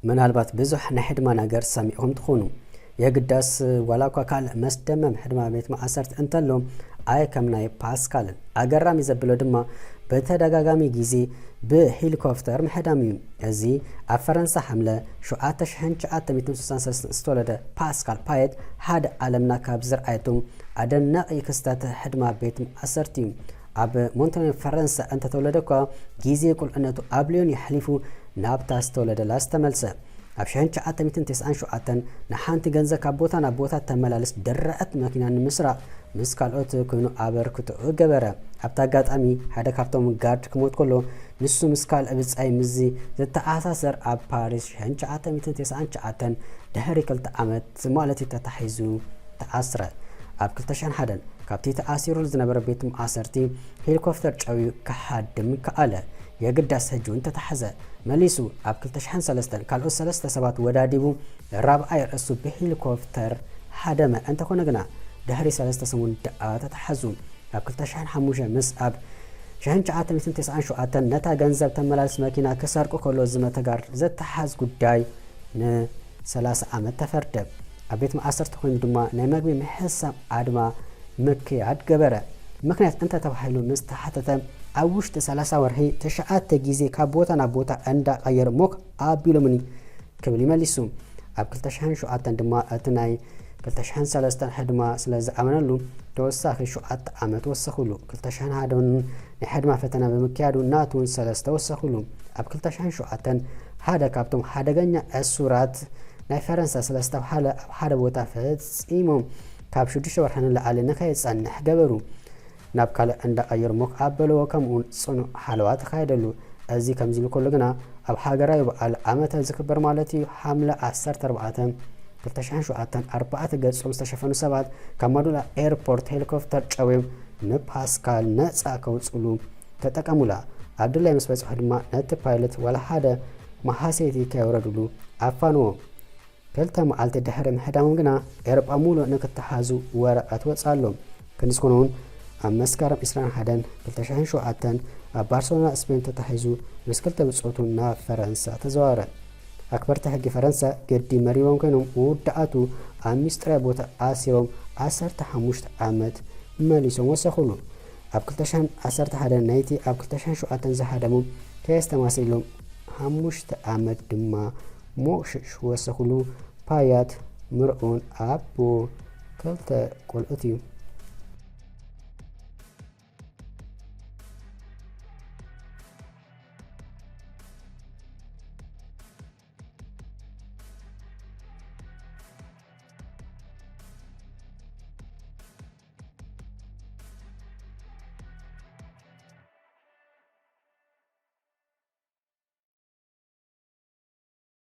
ምናልባት ብዙሕ ናይ ሕድማ ነገር ሰሚዕኹም ትኾኑ። የግዳስ ዋላ እኳ ካልእ መስደመም ሕድማ ቤት ማእሰርቲ እንተሎ፣ ኣይ ከም ናይ ፓስካልን። ኣገራሚ ዘብሎ ድማ ብተደጋጋሚ ግዜ ብሄሊኮፕተር ምሕዳም እዩ። እዚ ኣብ ፈረንሳ ሓምለ ሸውዓተ ሺሕን ትሽዓተ ሚእትን ስሳን ሰለስተን ዝተወለደ ፓስካል ፓየት ሓደ ዓለምና ካብ ዝረኣየቶም ኣደናቂ ክስተት ሕድማ ቤት ማእሰርቲ እዩ። ኣብ ሞንተኔ ፈረንሳ እንተተወለደ እኳ ግዜ ቁልዕነቱ ኣብ ሊዮን የሕሊፉ ናብታ ዝተወለደላ ዝተመልሰ። ኣብ ሺሕን ትሽዓተ ሚእትን ተስዓን ሸውዓተን ንሓንቲ ገንዘብ ካብ ቦታ ናብ ቦታ ተመላልስ ድርዕት መኪና ንምስራቕ ምስ ካልኦት ኮይኑ ኣበርክቶ ገበረ። ኣብቲ ኣጋጣሚ ሓደ ካብቶም ጋርድ ክሞት ከሎ ንሱ ምስ ካልእ ብጻይ ምስዚ ዝተኣሳሰር ኣብ ፓሪስ ሺሕን ትሽዓተ ሚእትን ተስዓን ትሽዓተን ድሕሪ ክልተ ዓመት ማለት እዩ ተታሒዙ ተኣስረ። ኣብ ክልተ ሽሕን ሓደን ካብቲ ተኣሲሩሉ ዝነበረ ቤት ማእሰርቲ ሄሊኮፕተር ጨውዩ ክሃድም ከኣለ። የግዳስ ሕጂ እውን ተታሕዘ። መሊሱ ኣብ ክልተ ሽሕን ሰለስተን ካልኦት ሰለስተ ሰባት ወዳዲቡ ራብዓይ ርእሱ ብሄሊኮፕተር ሃደመ። እንተኾነ ግና ድሕሪ ሰለስተ ሰሙን ደኣ ተታሓዙ። ኣብ ክልተ ሽሕን ሓሙሽተን ምስ ኣብ ሺሕን ትሽዓተ ሚእትን ተስዓን ሸውዓተን ነታ ገንዘብ ተመላልስ መኪና ክሰርቁ ከሎ ዝመተ ጋርድ ዘተሓዝ ጉዳይ ንሰላሳ ዓመት ተፈርደ። ኣብ ቤት ማእሰርቲ ኮይኑ ድማ ናይ መግቢ ምሕሳም ኣድማ ምክያድ ገበረ። ምኽንያት እንተ ተባሂሉ ምስ ተሓተተ፣ ኣብ ውሽጢ ሰላሳ ወርሒ ትሽዓተ ግዜ ካብ ቦታ ናብ ቦታ እንዳቐየሩ ሞኽ ኣቢሎምኒ ክብል ይመሊሱ። ኣብ ክልተ ሽሕን ሸውዓተን ድማ እቲ ናይ ክልተ ሽሕን ሰለስተን ሕድማ ስለ ዝኣመነሉ ተወሳኺ ሸውዓተ ዓመት ወሰኹሉ። ክልተ ሽሕን ሓደን ናይ ሕድማ ፈተና ብምክያዱ ናቱ እውን ሰለስተ ወሰኹሉ። ኣብ ክልተ ሽሕን ሸውዓተን ሓደ ካብቶም ሓደገኛ ዕሱራት ናይ ፈረንሳ ስለ ዝተባህለ ኣብ ሓደ ቦታ ፈጺሞም ካብ ሽዱሽተ ወርሒ ንላዕሊ ንኸይጸንሕ ገበሩ። ናብ ካልእ እንዳቐየሩ ሞኽ ኣበልዎ፣ ከምኡውን ጽኑዕ ሓለዋ ተኻየደሉ። እዚ ከምዚ ኢሉ ከሎ ግና ኣብ ሃገራዊ በዓል ዓመተ ዝኽበር ማለት እዩ ሓምለ ዓሰርተ ኣርባዕተ ክልተ ሽሕን ሸውዓተን ኣርባዕተ ገጾም ዝተሸፈኑ ሰባት ካብ ማዱላ ኤርፖርት ሄሊኮፕተር ጨውዮም ንፓስካል ነጻ ከውጽሉ ተጠቀሙላ። ኣብ ድላይ ምስ በጽሑ ድማ ነቲ ፓይለት ዋላ ሓደ መሃሰይቲ ከየውረድሉ ኣፋንዎ። ክልተ መዓልቲ ድሕሪ ምሕዳሞም ግና ኤውሮጳ ሙሉእ ንክተሓዙ ወረቐት ወጽኣሎም። ክንዲ ዝኾነ እውን ኣብ መስከረም ዕስራን ሓደን ክልተ ሽሕን ሸውዓተን ኣብ ባርሰሎና ስፔን ተታሒዙ ምስ ክልተ ብጾቱ ናብ ፈረንሳ ተዘዋወረ። ኣክበርቲ ሕጊ ፈረንሳ ግዲ መሪቦም ኮይኖም መወዳእቱ ኣብ ሚስጥራዊ ቦታ ኣሲሮም ዓሰርተ ሓሙሽተ ዓመት መሊሶም ወሰኹሉ። ኣብ ክልተ ሽሕን ዓሰርተ ሓደን ናይቲ ኣብ ክልተ ሽሕን ሸውዓተን ዝሃደሙ ከየስተማሰሎም ሓሙሽተ ዓመት ድማ ሞሽሽ ወሰኹሉ። ፓያት ምርዑን ኣቦ ክልተ ቆልዑት እዩ።